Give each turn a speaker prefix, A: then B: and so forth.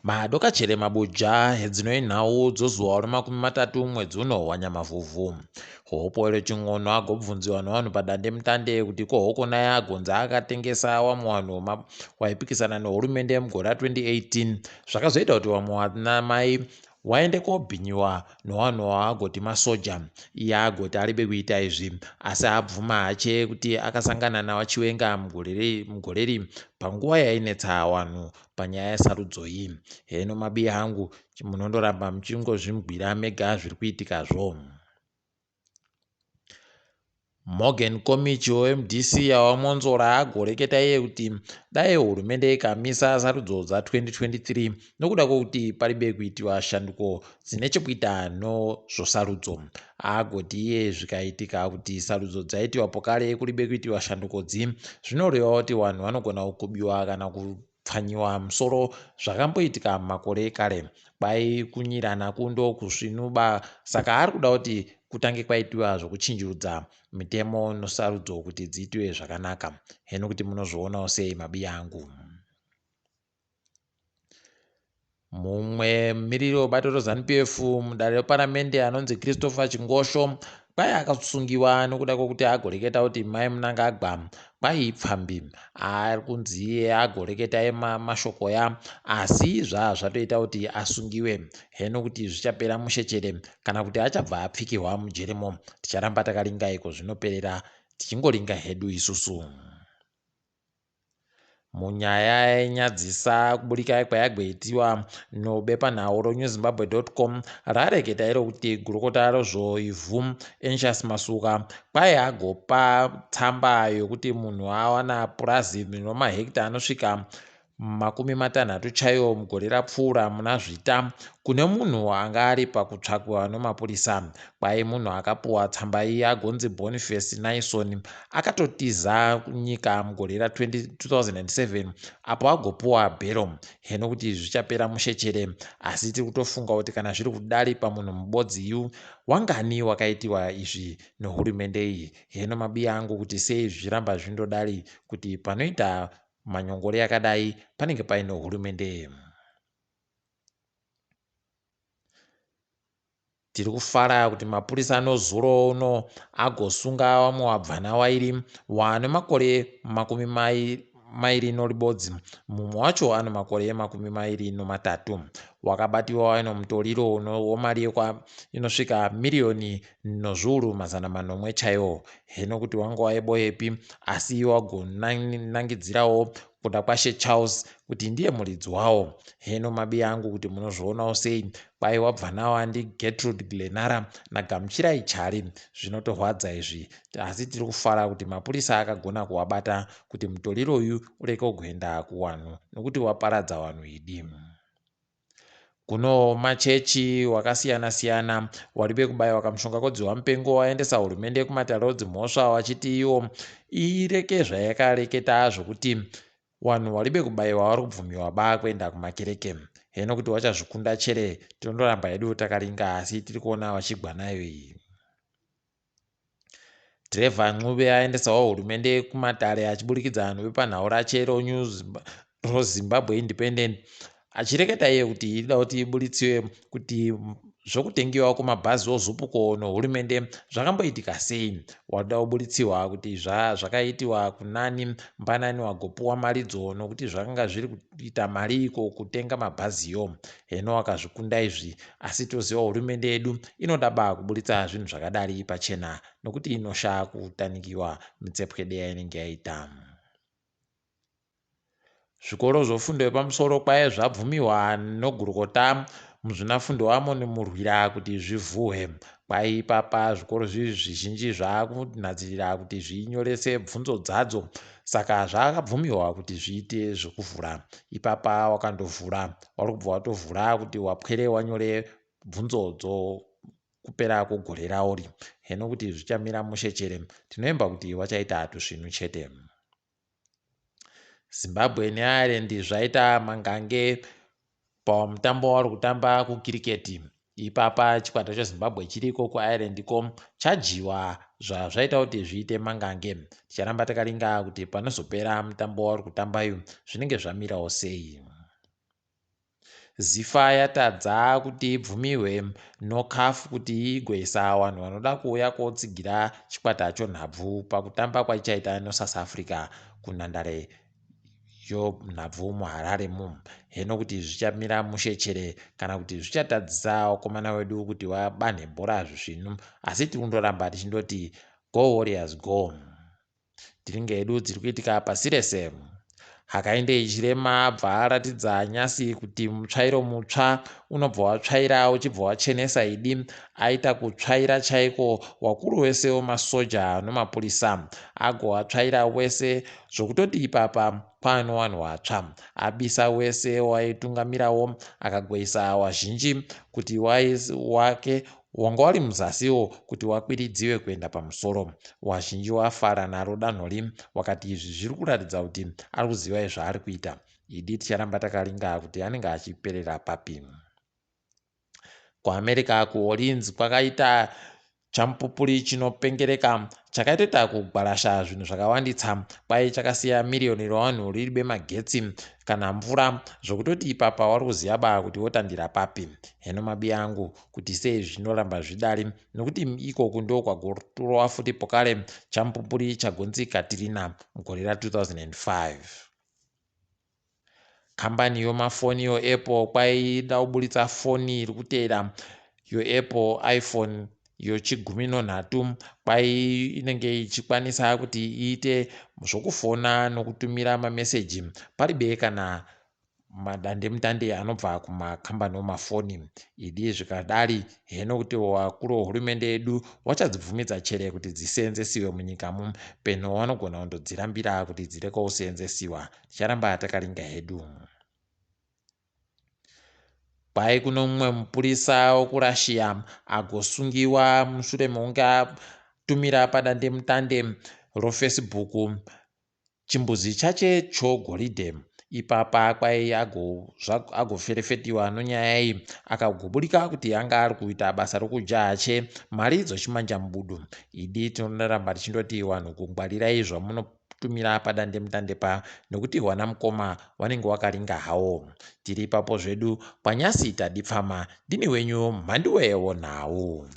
A: Madokachere mabuja hedzino inhau dzozuva remakumi matatu mwedzi uno waNyamavhuvhu. Hopoelo Chin'ono agobvunziwa nevanhu padandemutande kuti ko Hokonai agonzi akatengesa wamwe vanhu waipikisana nehurumende mugore ra2018 zvakazoita kuti vamwe vanamai waende kobhinyiwa newanhu waagoti masoja. Iye agoti aribe kuita izvi asi abvuma hache kuti akasangana naVaChiwenga mugore iri panguva yainetsa wanhu panyaya yesarudzo iyi. Heno mabiya angu munondoramba muchingozvimgwira mega zviri kuitikazvo. Morgan Komichi weMDC yaVaMwonzora agoreketa iye kuti dai hurumende ikamisa sarudzo dza2023 nokuda kwekuti paribe kuitiwa shanduko dzine chekuita nozvosarudzo. Agoti iye zvikaitika kuti sarudzo dzaitiwa pokare kuribe kuitiwa shanduko dzi zvinoreva kuti vanhu vanogona kukubiwa kana kupfanyiwa musoro zvakamboitika mumakore ekare. Kwai kunyirana kundo kusvinuba saka ari kuda kuti kutange kwaitiwa zvokuchinjurudza mitemo nosarudzo kuti dziitiwe zvakanaka. Heno kuti munozvionawo sei mabiya angu. Mumwe mumiriri webato reZanu-PF mudare reparamende anonzi Christopher Chingosho kwai akasungiwa nokuda kwekuti agoreketa kuti Mai Mnangagwa kwai ipfambi. Ari kunzi iye agoreketa mashoko ya asi zvaa zvatoita kuti asungiwe. Heno kuti zvichapera mushe chere kana kuti achabva apfikirwa mujeremo. Ticharamba takaringa iko zvinoperera tichingoringa hedu isusu. Munyaya yainyadzisa kuburika kwayagoitiwa nobepanhau roNewZimbabwe.com rareketa iro kuti gurukota rezvoivhu Anxious Masuka kwai agopa tsamba yokuti munhu awana purazi rinomahekita anosvika 30 chaiwo mugore rapfuura muna Zvita kune munhu anga ari pakutsvakwa nemapurisa. Kwai munhu akapuwa tsamba iyi agonzi Boniface Naison akatotiza nyika mugore ra2007 apo agopuwa bhero. Heno kuti zvichapera mushe chere asi tiri kutofunga kuti kana zviri kudari pamunhu mubodzi yu wangani wakaitiwa izvi nehurumende iyi. Heno mabiya angu kuti sei zvichiramba zvindodari kuti panoita manyongori akadai panenge paine hurumende. Tiri kufara kuti mapurisa anozuro uno agosunga vamwe vabvana vairi wane makore 23, mumwe wacho ane makore 23. Wakabatiwa waine mutoriro wemari inosvika miriyoni nozviuru 700 chaiwo. Heno kuti wanga waiboepi asi wagonangidzirawo Kudakwashe Charles kuti ndiye muridzi wawo. Heno mabiya angu kuti munozvionawo sei kwai wabva nawo ndi Gertrude Glenara naGamuchirai Chari. Zvinotorwadza izvi asi tiri kufara kuti mapurisa akagona kuwabata kuti mutoriro uyu urege kuenda kuwanhu nokuti waparadza wanhu idi. Kuno machechi wakasiyana siyana wari vekubaiwa kamushonga kodzihwa mupengo waendesa hurumende kumatare odzimhosva wachiti iwo ireke zvayakareketa zvokuti wanhu wari vekubaiwa wari kubvumiwa ba kuenda kumakereke. Heno kuti wachazvikunda chere tinondoramba hedu takaringa asi tiri kuona wachigwa nayo iyi. Trevor Ncube aendesawo hurumende kumatare achiburikidza nebepanhau rache roNews roZimbabwe Independent achireketa iye kuti irida kuti iburitsiwe kuti zvokutengiwa kwemabhazi oZupco nehurumende zvakamboitika sei. Wakuda kuburitsiwa kuti zvakaitiwa kunani mbanani wagopuwa maridzo nokuti zvakanga zviri kuita mari iko kutenga mabhaziyo. Heno wakazvikunda izvi Asi toziva hurumende yedu inoda ba kuburitsa zvinhu zvakadari pachena nokuti inosha kutanikiwa mitsepwede yainenge yaita. Zvikoro zvefundo yepamusoro kwaye zvabvumiwa nogurukota Muzvinafundo Amon Murwira kuti zvivhuhwe. Kwai ipapa zvikoro zvivi zvizhinji zvakunhadzirira kuti zvinyorese bvunzo dzadzo saka zvakabvumiwa kuti zviite zvekuvhura. Ipapa wakandovhura wari kubva watovhura kuti wapwere wanyore bvunzo dzokupera kwegore rauri. Heno kuti zvichamira mushe chere tinoimba kuti wachaita tusvinu chete. Zimbabwe neIreland zvaita mangange pamutambo wavari kutamba kukiriketi. Ipapa chikwata cheZimbabwe chiriko kuIreland ko chadyiwa zvazvaita kuti zviite mangange. Ticharamba takaringa kuti panozopera mutambo wavari kutamba uyu zvinenge zvamirawo sei. Zifa yatadza kuti ibvumihwe noCAF kuti igoisa vanhu vanoda kuuya kotsigira chikwata chonhabvu pakutamba kwachichaita noSouth Africa kunhandare yonhabvu muHarare mu. Heno kuti zvichamira mushe chere kana kuti zvichatadzisa vakomana vedu kuti vabanhe bhora zvisvinu, asi tiri kundoramba tichindoti go Warriors go. Tiringe hedu dziri kuitika pasi rese. Hakainde Hichilema abva aratidza nyasi kuti mutsvairo mutsva unobva watsvaira uchibva wachenesa idi. Aita kutsvaira chaiko wakuru wese wemasoja nomapurisa agoatsvaira wese zvokutoti ipapa kwaano wanhu watsva. Abisa wese waitungamirawo akagoisa wazhinji kuti wake Wanga wari muzasiwo kuti wakwiridziwe kuenda pamusoro. Wazhinji wafara naro danhori wakati izvi zviri kuratidza kuti ari kuziva zvaari kuita. Idi ticharamba takaringa kuti anenge achiperera papi. KuAmerica kuOrleans kwakaita chamupupuri chinopengereka chakaitoita kugwarasha zvinhu zvakawanditsa kwai chakasiya miriyoni revanhu riribe magetsi kana mvura zvokutoti ipapa wari kuziva ba kuti wotandira papi. Heno mabi angu kuti sei zvinoramba zvidari nokuti ikoku ndo kwagotorwa futi pokare chamupupuri chagonzi Katirina mugore ra2005. Kambani yomafoni yoApple kwaida kuburitsa foni iri kuteera yoApple iPhone yochigumi nonhatu kwai inenge ichikwanisa kuti iite zvokufona nokutumira mameseji paribe kana madandemutande anobva kumakambani omafoni. Idi zvikadari heno kuti vakuru vehurumende yedu vachadzibvumidza chere kuti dziseenzesiwe munyikamo peno vanogona kundodzirambira kuti dzireke kuseenzesiwa. Ticharamba takaringa hedu. Kwai kuno mumwe mupurisa wekuRussia agosungiwa mushure mekunge atumira padandemutande roFacebook Chimbuzi chache chogoridhe. Ipapa kwai agoferefetiwa nonyaya iyi akagoburika kuti anga ari kuita basa rokujaha che mari dzochimanjamubudu. Idi tinoramba tichindoti vanhu kungwarirai zvamunotumira padandemutande pa nekuti wana mukoma wanenge wakaringa hawo. Tiri ipapo zvedu kwanyasi tadipfama ndini wenyu mhanduwe wonhau.